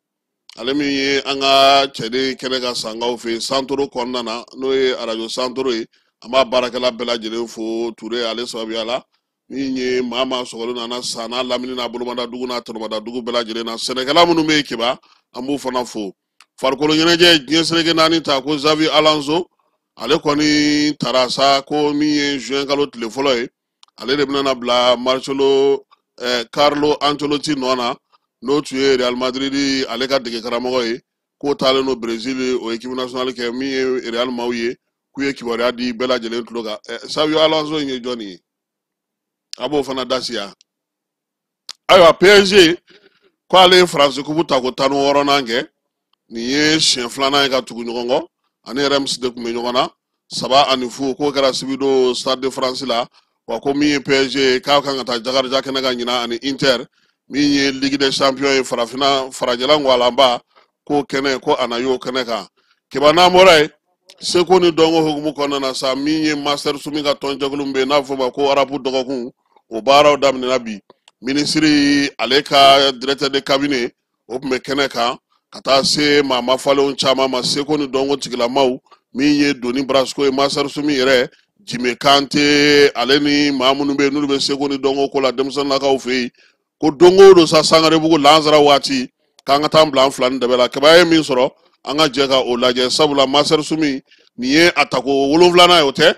S2: ale min ye an ka cɛden kɛnɛ ka Sankaw fɛ yen Santoro kɔnɔna na, n'o ye arajo Santoro ye, an b'a baarakɛla bɛɛ lajɛlen fo Ture ale sababuya la. Min ye maa maa sɔgɔlen nana San n'a lamini n'a bolomada dugu n'a tɔnɔmada dugu bɛɛ lajɛlen na, sɛnɛkɛla minnu bɛ yen Keba, an b'u fana fo. Farikolo ɲɛnajɛ diɲɛ seleke naani ta, ko Xavi Alonso ale kɔni taara sa, ko min ye juin kalo tile fɔlɔ ye, ale de bɛna bila Marcelo Carlo Ancelotti nɔ na, n'o tun ye Real Madrid ale ka dege karamɔgɔ ye, k'o taalen don Brésil, o équipe nationale kɛ. Min ye Real maaw ye, k'u ye kibaruya di bɛɛ lajɛlen tulo kan. Xavi Alonso in ye jɔnni ye? A b'o fana da siya. Ayiwa, PSG ko ale ye Faransi kupu ta ko 16nan kɛ. Nin ye siɲɛ filanan ye ka tugu ɲɔgɔn kɔ. Ani Reims de tun bɛ ɲɔgɔn na 3-0. K'o kɛra sibidon Stade de France la. Wa ko min ye PSG k'a kan ka taa Jakarta kɛnɛ ka ɲina ani Inter, min ye Ligue des Champions ye, farafinna farajɛla ngwalanba, k'o kɛnɛ ko a na y'o kɛnɛ kan. Keba, n'an bɔra yen, seko ni dɔnko hukumu kɔnɔna na sa, min ye Master Sumi ka tɔnjɛkulu min bɛ yen n'a bɛ f'o ma ko arabu dɔgɔkun, o baaraw daminɛna bi. Minisiri ale ka directeur de cabinet, o tun bɛ kɛnɛ kan, ka taa se maa mafalenw caman ma, seko ni dɔnko tigilamaw. Min ye Doni Brasco ye, Master Sumi yɛrɛ, Jime Kante, ale ni maa minnu bɛ yen n'olu bɛ seko ni dɔnko ko la denmisɛnninnakaw fɛ yen, ko don o don sa, Sangarebugu lansara waati, k'an ka taa bila an fila ni dɛbɛ la. Kaba ye min sɔrɔ, an ka jɛ ka o lajɛ, sabula Master Sumi nin ye a tako 7nan ye, o tɛ?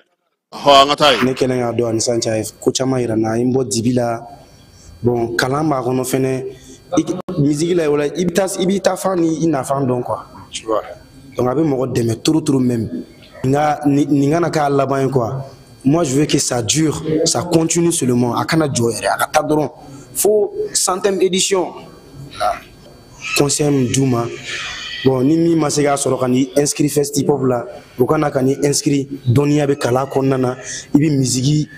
S2: Ɔhɔ, an ka taa yen.
S4: Ne kɛlen k'a dɔn ani sisan cɛ, a ye ko caman yira n na. A ye n bɔ dibi la. Bon, kalan b'a kɔnɔ fɛnɛ. Musique la, wala i bɛ taa, i b'i ta fan ni i nafan dɔn quoi, tu vois. Donc a bɛ mɔgɔ dɛmɛ trop trop même. Nka nin kana k'a laban ye quoi. Moi, je veux que ça dure, ça continue seulement. A kana jɔ yɛrɛ, a ka taa dɔrɔn fo 100e édition. Conseil min d'u ma, bon, ni min ma se k'a sɔrɔ ka n'i inscrit Festi Hip Hop la, o kana ka n'i inscrit. Dɔnniya bɛ kalan kɔnɔna na, i bɛ musique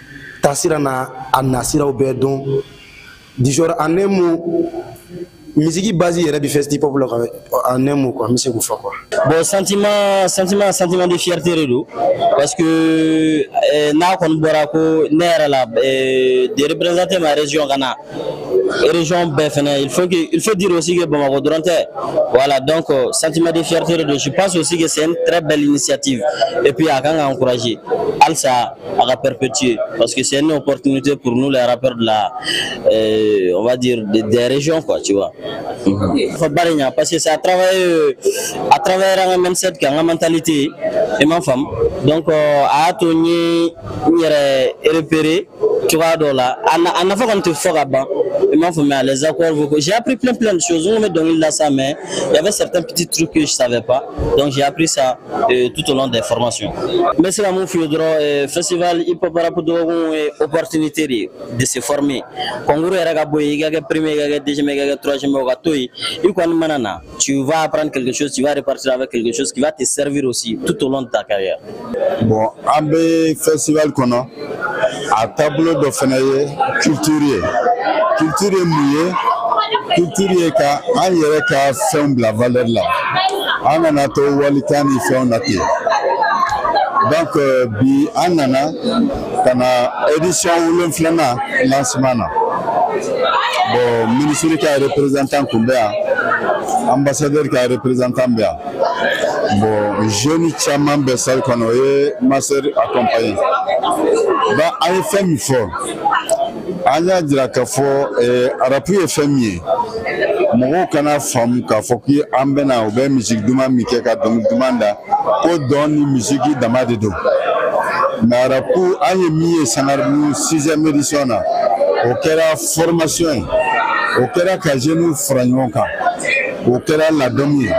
S4: taasira n'a a nasiraw bɛɛ dɔn. Du genre, en un mot, musique base yɛrɛ bɛ Festi Hip Hop la quoi, en un mot quoi, n bɛ se k'o fɔ quoi.
S5: Bon, sentiment de fierté de don, parce que n'a kɔni bɔra ko ne yɛrɛ la de représenter ma région ka na région bɛɛ fɛnɛ, il faut dire aussi que Bamako dɔrɔn tɛ. Voilà, donc sentiment de fierté de don. Je pense aussi que c'est une très belle initiative et puis a kan ka encourager halisa, a ka perpétuer, parce que c'est une opportunité pour nous les rappeurs de la on va dire des régions quoi, tu vois. Faut ba de ɲa, parce que c'est à travers an ka mindset kan, an ka mentalité, i m'a faamu. Donc a y'a to n ye n yɛrɛ repérer cogoya dɔ la. A nafa kɔni tɛ fɔ ka ban, i m'a faamuya. Les accords vocaux, j'ai appris plein plein de choses. N kun bɛ dɔnkili la sa, mais il y avait certains petits trucs que je savais pas, donc j'ai appris ça tout au long des formations. N bɛ se ka mun f'u ye dɔrɔn, festival hip hop rap dɔgɔkun ye opportunité de ye de se former. Concours yɛrɛ ka bɔ yen, i ka kɛ premier, i ka kɛ deuxième, i ka kɛ troisième, o ka to yen, i kɔni mana na, tu vas apprendre quelque chose, tu vas repartir avec quelque chose qui va te servir aussi tout au long de ta carrière.
S6: Bon, an bɛ festival kɔnɔ, a taabolo Taabolo dɔ fana ye culture ye. Culture ye mun ye? Culture ye ka an yɛrɛ ka fɛnw bila valeur la, an kana to walikan ni fɛnw na ten. Donc bi an nana ka na édition 7nan lancement na. Bon, ministre ka représentant kun bɛ yan, ambassadeur ka représentant bɛ yan. Bon, jeune caman bɛ salle kɔnɔ, o ye master accompagné. Donc an ye fɛn min fɔ, an y'a jira k'a fɔ rap ye fɛn min ye, mɔgɔw kana faamu k'a fɔ k'an bɛna u bɛ musique duman min kɛ ka dɔnkili duman da, ko dɔn ni musique dama de don. Mais rap, an ye min ye Sangarebugu 6e édition na, o kɛra formation ye, o kɛra ka jeunes fara ɲɔgɔn kan, o kɛra ladɔnni ye.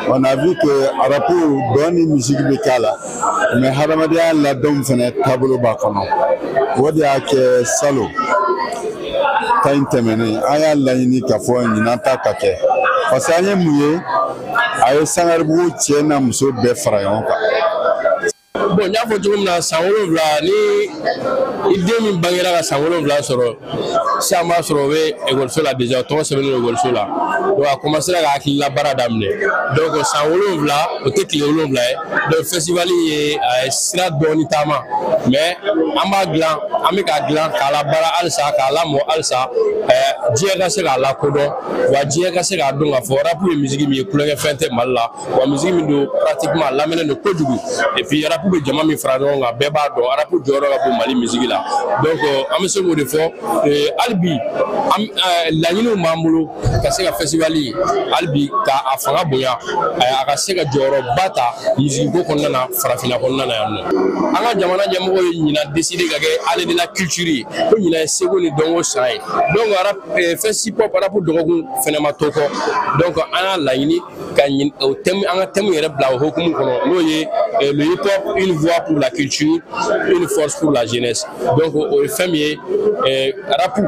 S6: On a vu que rap, dɔn ni musique bɛ k'a la, mais hadamadenya ladɔn fana taabolo b'a kɔnɔ. O de y'a kɛ salon ta in tɛmɛnen, an y'a laɲini k'a fɔ ɲinan ta ka kɛ, parce que an ye mun ye, a ye Sangarebugu cɛ n'a muso bɛɛ fara ɲɔgɔn kan.
S7: Bon, n y'a fɔ cogo min na, san 7, ni i den min bangera ka san 7 sɔrɔ sisan, b'a sɔrɔ o bɛ ekɔliso la déjà, o tɔgɔ sɛbɛnnen don ekɔliso la. Donc a commencé ka hakilila baara daminɛ. Donc san 7, o tɛ tile 7 ye. Donc festival ye a ye sira dɔɔni taama, mais an b'a dilan, an bɛ k'a dilan k'a labaara halisa, k'a lamɔ halisa, diɲɛ ka se k'a lakodɔn, wa diɲɛ ka se k'a dɔn k'a fɔ rap ye musique min ye, tulonkɛfɛn tɛ Mali la, wa musique min don, pratiquement a lamɛnnen don kojugu. Et puis rap bɛ jama min fara ɲɔgɔn kan, bɛɛ b'a dɔn rap jɔyɔrɔ ka bon Mali musique la. Donc an bɛ se k'o de fɔ hali bi, laɲiniw b'an bolo ka se ka festival hali bi k'a fanga bonya, a ka se ka jɔyɔrɔba ta musique ko kɔnɔna na, farafinna kɔnɔna na yan nɔ. An ka jamana ɲɛmɔgɔ ye ɲinan décider ka kɛ année de la culture ye, ko ɲinan ye seko ni dɔnko san ye. Donc rap festi hip hop rap dɔgɔkun fɛnɛ ma to kɔ. Donc an y'a laɲini ka o thème, an ka thème yɛrɛ bila o hukumu kɔnɔ, n'o ye le hip hop, une voix pour la culture, une force pour la jeunesse. Donc o ye fɛn min ye, rap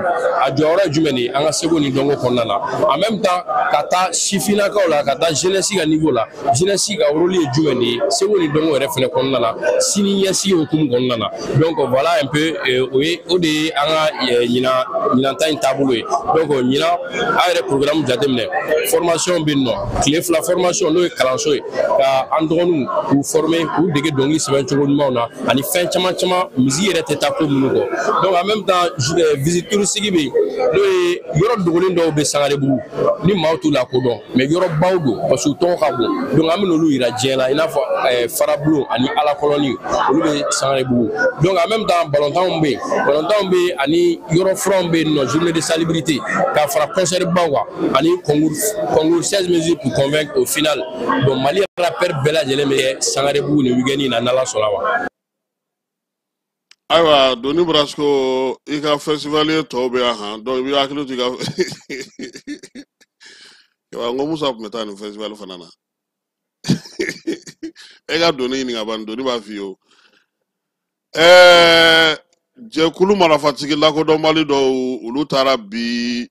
S7: a jɔyɔrɔ ye jumɛn de ye an ka seko ni dɔnko kɔnɔna na, en même temps ka taa sifinnakaw la, ka taa jeunesse ka niveau la, jeunesse ka rôle ye jumɛn de ye seko ni dɔnko yɛrɛ fɛnɛ kɔnɔna na, sini ɲɛsigi hukumu kɔnɔna na. Donc voilà un peu, o ye o de ye an ka ɲinan ta in taabolo ye. Donc ɲinan, an yɛrɛ programme jateminɛ, formation bɛ yen nɔ, tile 2 formation, n'o ye kalanso ye ka an dɔgɔninw k'u former, k'u dege dɔnkili sɛbɛn cogo ɲumanw na, ani fɛn caman caman, musique yɛrɛ tɛ taa ko minnu kɔ. Donc en même temps, visite touristique bɛ yen, n'o ye yɔrɔ dogolen dɔw bɛ Sangarebugu ni maaw t'u lakodɔn, mais yɔrɔbaw don parce que u tɔgɔ ka bon. Donc an bɛ n'olu yira diɲɛ la, i n'a fɔ Farabulon ani Alakɔlɔni, olu bɛ Sangarebugu. Donc en même temps, balontanw bɛ yen, balontanw bɛ yen, ani yɔrɔ furanw bɛ yen nɔ, journée de salubrité, ka fara concert baw kan, ani concours 16 mesures pour convaincre au final. Donc Mali rappeur bɛɛ lajɛlen bɛ kɛ Sangarebugu nin week-end in na, n'Ala sɔnna ma.
S2: Ayiwa, Doni Brasco, i ka festival ye tɔw bɛ yan han. Donc i bɛ hakili to i ka n ko Musa tun bɛ taa nin festival fana na. E ka doni ɲininka ban, doni b'a f'i ye o. Jɛkulu marifatigi lakodɔnbali dɔw, olu taara bi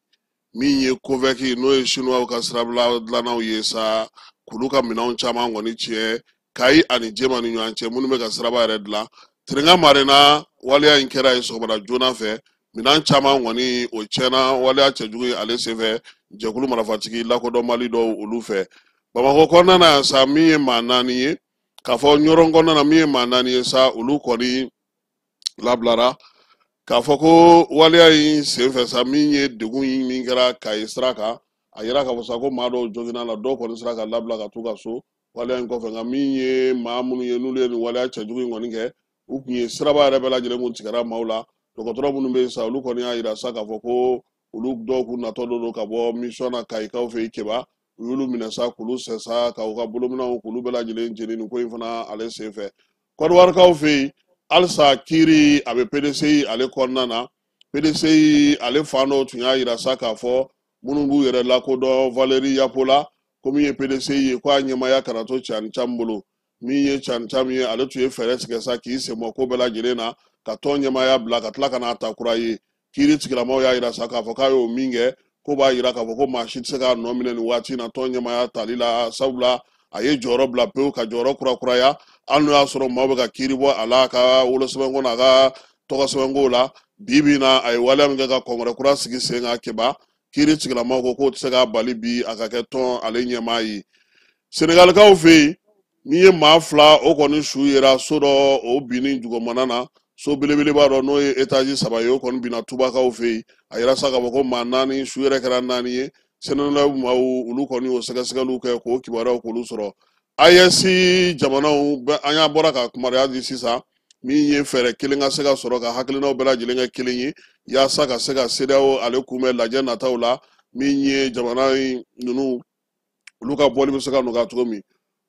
S2: min ye COVEC, n'o ye chinois ka sirabila dilannaw ye sa, k'olu ka minɛnw caman kɔni tiɲɛ Kayi ani Jema ni ɲɔgɔn cɛ, minnu bɛ ka siraba yɛrɛ dilan. Terenga Marena, waleya in kɛra yen sɔgɔmada joona fɛ. Minɛn caman kɔni o tiɲɛna waleya cɛjugu ye ale senfɛ, jɛkulu marifatigi lakodɔnbali dɔw olu fɛ. Bamakɔ kɔnɔna na yan sa, min ye maa 4 ye, k'a fɔ Ɲɔrɔn kɔnɔna na, min ye maa 4 ye sa, olu kɔni labilara k'a fɔ ko waleya in senfɛ sa, min ye degun min kɛra Kayi sira kan, a yira k'a fɔ sa ko maa dɔw joginna la, dɔw kɔni sera ka labila ka t'u ka so waleya in kɔfɛ. Nka min ye maa minnu ye, n'olu ye nin waleya cɛjugu in kɔni kɛ, u kun ye siraba yɛrɛ bɛɛ lajɛlen kun tigɛra maaw la. Dɔgɔtɔrɔ minnu bɛ yen sa, olu kɔni y'a yira sa k'a fɔ ko olu dɔw kun natɔ don ka bɔ mission na Kayikaw fɛ yen Keba, u y'olu minɛ sa k'olu sɛ sa ka u ka bolominɛnw k'olu bɛɛ lajɛlen jeni nin ko in fana ale senfɛ. Kɔdiwarikaw fɛ yen halisa, kiiri a bɛ PDCI ale kɔnɔna na. PDCI ale fan dɔw tun y'a yira sa k'a fɔ minnu b'u yɛrɛ lakodɔn Valérie Yapo la, ko min ye PDCI ye, ko a ɲɛmaaya kana to Tiani Thiam bolo. Min ye Tiani Thiam ye, ale tun ye fɛɛrɛ tigɛ sa k'i sen bɔ ko bɛɛ lajɛlen na, ka tɔn ɲɛmaaya bila ka tila ka n'a ta kura ye. Kiiri tigilamaw y'a yira sa k'a fɔ k'a y'o min kɛ, ko b'a yira k'a fɔ ko maa si tɛ se k'a nɔ minɛ nin waati in na tɔn ɲɛmaaya tali la, sabula a ye jɔyɔrɔ bila pewu ka jɔyɔrɔ kurakuraya, hali n'o y'a sɔrɔ maaw bɛ ka kiiri bɔ a la a ka wolosɛbɛnko n'a ka tɔgɔsɛbɛnko la. Bi bi in na a ye waleya min kɛ ka congrès kura sigi sen kan Keba, kiiri tigilamaw ko k'o tɛ se k'a bali bi a ka kɛ tɔn ale ɲɛmaa ye. Senegalikaw fɛ yen, min ye maa 2 o kɔni su yera so dɔ o binni jugumana na, so belebeleba dɔ n'o ye étage 3 ye, o kɔni binna Tubakaw fɛ yen. A yira sa k'a fɔ ko maa 4 su yɛrɛ kɛra 4 ye. SENELEC maaw olu kɔni y'o sɛgɛsɛgɛliw kɛ k'o kibaruyaw k'olu sɔrɔ. AES jamanaw an y'a bɔra ka kumaruya di sisan, min ye fɛɛrɛ kelen ka se ka sɔrɔ ka hakilinaw bɛɛ lajɛlen kɛ kelen ye yaasa ka se ka CEDEAO ale kunbɛn lajɛ nataw la, min ye jamana ninnu olu ka bɔli bɛ se ka nɔgɔya cogo min.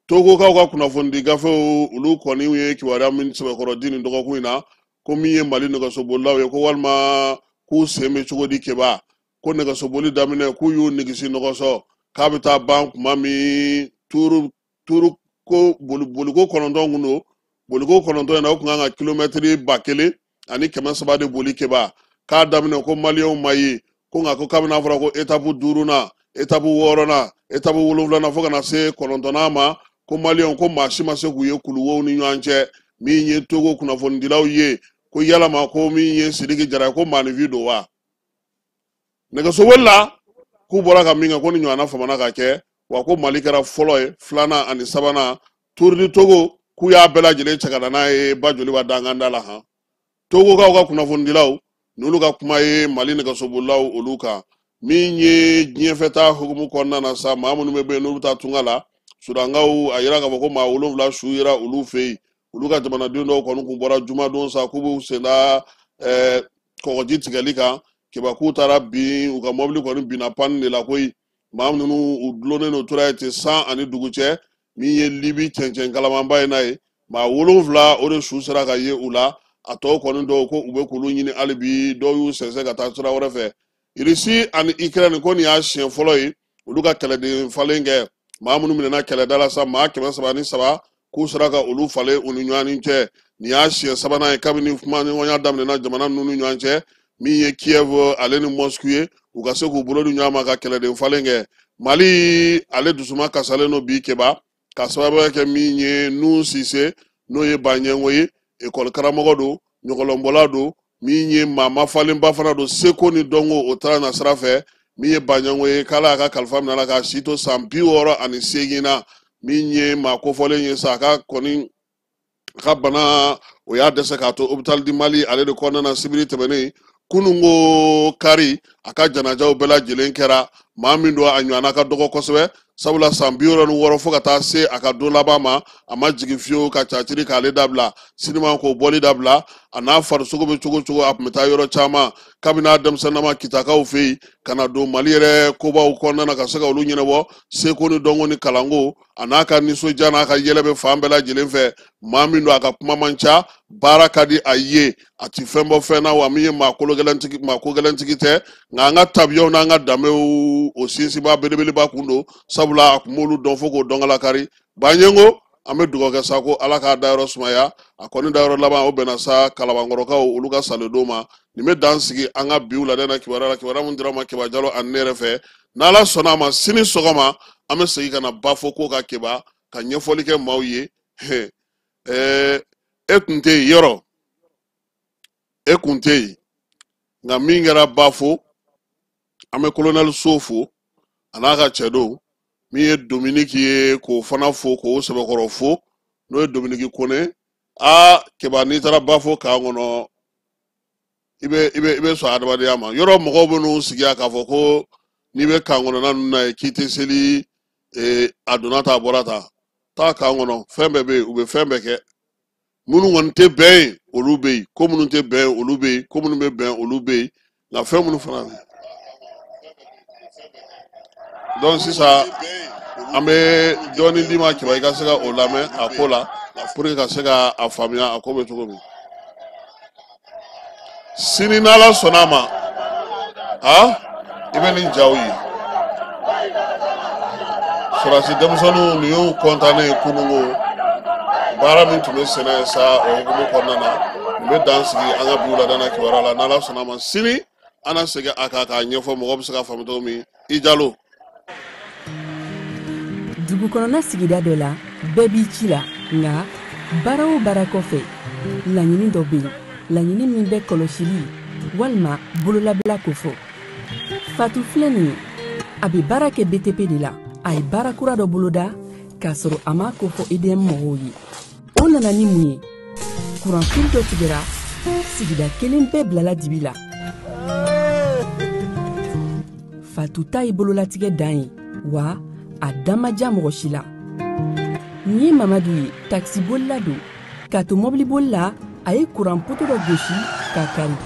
S2: Togokaw ka kunnafonidi gafew olu kɔni ye kibaruya min sɛbɛkɔrɔ di nin dɔgɔkun in na, ko min ye Mali nɛgɛsobolilaw ye, ko walima k'u sen bɛ cogo di Keba, ko nɛgɛsoboli daminɛ k'u y'u nigisi nɔgɔsɔ k'a bɛ taa ban kuma min tuuru tuuru ko boliko 9 kun don. Boliko 9 in na, o kun kan ka kilomɛtiri 1300 de boli Keba. K'a daminɛ ko maliyɛnw ma ye, ko nka ko kabini n'a fɔra ko etapu 5nan, etapu 6nan, etapu 7nan fo ka na se 9nan ma, ko maliyɛnw ko maa si ma se k'u ye kuluwow ni ɲɔgɔn cɛ. Min ye Togo kunnafonidilaw ye, ko yalama ko min ye Sidiki Jara ye, ko maaninfin don wa? Nɛgɛsoboli la k'u bɔra ka min kɛ, ko ni ɲɔgɔnna famana ka kɛ, wa ko Mali kɛra fɔlɔ ye, 2nan ani 3nan. Tour du Togo k'u y'a bɛɛ lajɛlen cɛ ka na n'a ye ba joliba danganda la han. Togokaw ka kunnafonidilaw n'olu ka kuma ye Mali nɛgɛsobolilaw olu kan. Min ye diɲɛfɛta hukumu kɔnɔna na sa, maa minnu bɛ yen n'olu bɛ taa tunga la, Sudankaw a yira k'a fɔ ko maa 7 su yera olu fɛ yen. Olu ka jamanaden dɔw kɔni kun bɔra jumadon sa k'u b'u sen da kɔgɔji tigɛli kan. Keba k'u taara bin, u ka mɔbili kɔni binna panni de la koyi. Maa minnu u dulonnen don tora yen ten san ani dugu cɛ. Min ye Libi cɛncɛn kalamanba ye n'a ye, maa 7 o de su sera ka ye u la. A tɔw kɔni dɔw ko u bɛ k'olu ɲini hali bi, dɔw y'u sɛnsɛn ka taa sira wɛrɛ fɛ. Irisi ani Ukraine ko nin y'a siɲɛ fɔlɔ ye olu ka kɛlɛden falen kɛ. Maa minnu minɛna kɛlɛda la sa, maa 303 k'u sera ka olu falen u ni ɲɔgɔn cɛ. Nin y'a siɲɛ 3nan ye kabini kumaɲɔgɔnya daminɛna jamana ninnu ni ɲɔgɔn cɛ. Min ye Kiev ale ni Moscou ye, u ka se k'u bolo di ɲɔgɔn ma ka kɛlɛden falen kɛ. Mali ale dusuma kasalen don bi Keba, ka sababuya kɛ min ye Nuhu Sise, n'o ye Baɲɛngo ye, ekɔli karamɔgɔ don, ɲɔgɔlɔnbɔla don, min ye maa mafalenba fana don, seko ni dɔnko o taara na sira fɛ. Min ye Baɲɛngo ye, k'ala y'a ka kalifa minɛ a la k'a si to san 68 na. Min ye maa kofɔlen ye sa, a ka kɔni a ka bana o y'a dɛsɛ k'a to hôpital du Mali ale de kɔnɔna na sibiri tɛmɛnen. Kununko kari a ka janajaw bɛɛ lajɛlen kɛra. Maa min don a ɲɔgɔnna ka dɔgɔ kosɛbɛ, sabula san 66 fo ka taa se a ka don laban ma, a ma jigin fiyewu ka caciri k'ale dabila, sinima k'o bɔli dabila. A n'a farisogo bɛ cogo cogo, a tun bɛ taa yɔrɔ caman kabini a denmisɛnninama Kitakaw fɛ yen ka na don Mali yɛrɛ kobaw kɔnɔna na ka se ka olu ɲɛnabɔ, seko ni dɔnko ni kalanko. A n'a ka nisɔndiya n'a ka yɛlɛ bɛ fan bɛɛ lajɛlen fɛ. Maa min don a ka kuma man ca, baara ka di a ye, a ti fɛn bɔ fɛn na, wa min ye maa kologɛlɛntigi, maa kogɛlɛntigi tɛ. Nka an ka tabiyaw n'an ka danbew o sinsinba belebeleba kun don, sabula a kun b'olu dɔn fo k'o dɔn kalakari. Baɲɛngo, an bɛ dugawu kɛ sa ko Ala k'a dayɔrɔ sumaya. A kɔni dayɔrɔ laban o bɛnna sa Kalabankɔrɔkaw olu ka salodon ma. Nin bɛ dan sigi an ka bi wulada in na kibaruya la, kibaruya min dira ma Keba Jalo ani ne yɛrɛ fɛ. N'Ala sɔnna a ma, sini sɔgɔma an bɛ segin ka na Bafo ko ka Keba ka ɲɛfɔli kɛ maaw ye. E kun tɛ yen yɔrɔ, e kun tɛ yen, nka min kɛra Bafo, an bɛ kolonɛli So fo a n'a ka cɛdenw. Min ye Dominiki ye k'o fana fo, k'o sɛbɛkɔrɔ fo, n'o ye Dominiki Kone. Aa Keba, n'i taara Bafo kan kɔnɔ, i bɛ sɔn adamadenya ma. Yɔrɔ mɔgɔw bɛ n'u sigi yan k'a fɔ ko n'i bɛ kan kɔnɔna ninnu na yen k'i tɛ seli, a donna ta a bɔra ta. Taa kan kɔnɔ, fɛn bɛɛ bɛ yen, u bɛ fɛn bɛɛ kɛ. Minnu kɔni tɛ bɛn yen, olu bɛ yen. Ko minnu tɛ bɛn yen, olu bɛ yen. Ko minnu bɛ bɛn, olu bɛ yen. Nka fɛn minnu fana bɛ yen. Donc sisan an bɛ dɔɔnin d'i ma Keba, i ka se ka o lamɛn a ko la pour que ka se ka a faamuya a ko bɛ cogo min. Sini n'Ala sɔnna a ma, i bɛ nin jaw ye. Sɔrɔdasi denmisɛnninw nin y'u kɔntannen ye kununko baara min tun bɛ sɛnɛ sa o hukumu kɔnɔna na. Nin bɛ dan sigi an ka bi wulada na kibaruya la. N'Ala sɔnna a ma, sini an na segin a kan k'a ɲɛfɔ mɔgɔ bɛ se ka faamu cogo min. I Jalo.
S8: Dugu kɔnɔna sigida dɔ la, bɛɛ b'i ci la, nka baara o baara kɔfɛ, laɲini dɔ bɛ yen, laɲini min bɛ kɔlɔsili Walima bololabila kofɔ. Fatu filɛ nin ye, a bɛ baara kɛ BTP de la. A ye baara kura dɔ boloda k'a sɔrɔ a m'a kofɔ EDM mɔgɔw ye. O nana ni mun ye? Kuranfili dɔ tigɛra, sigida kelen bɛɛ bilala dibi la. Fatu ta ye bololatigɛ dan ye, wa a da ma diya mɔgɔ si la. Nin ye Mamadu ye, takisibolila don. K'a to mɔbiliboli la, a ye kuran poto dɔ gosi k'a kari.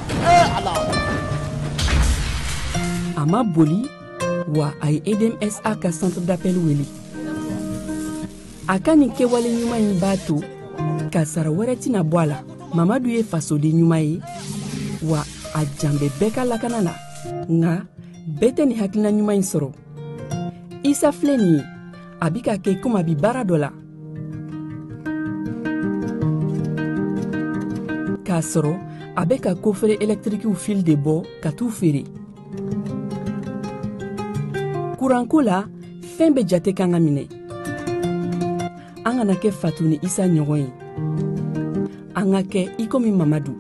S8: A ma boli, wa a ye EDMSA ka centre d'appel wele. A ka nin kɛwale ɲuman in b'a to kasara wɛrɛ tɛna bɔ a la. Mamadu ye fasoden ɲuman ye, wa a jan bɛ bɛɛ ka lakana la. Nka bɛɛ tɛ nin hakilina ɲuman in sɔrɔ. Isa filɛ nin ye, a bi ka kɛ komi a bi baara dɔ la, k'a sɔrɔ a bɛ ka kofere ɛlɛtirikiw fil de bɔ ka t'u feere. Kuranko la, fɛn bɛɛ jate kan ka minɛ. An kana kɛ Fatu ni Isa ɲɔgɔn ye, an ka kɛ i komi Mamadu.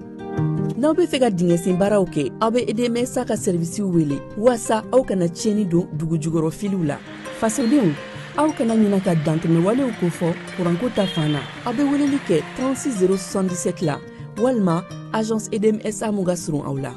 S8: N'aw bɛ fɛ ka dingɛsen baaraw kɛ, aw bɛ EDMSA ka sɛrivisiw wele waasa aw kana tiɲɛni don dugu jukɔrɔ filiw la. Fasodenw, aw kana ɲina ka dantɛmɛwalew kofɔ kuranko ta fan na. Aw bɛ weleli kɛ 36 077 la walima agence EDMSA mun ka surun aw la.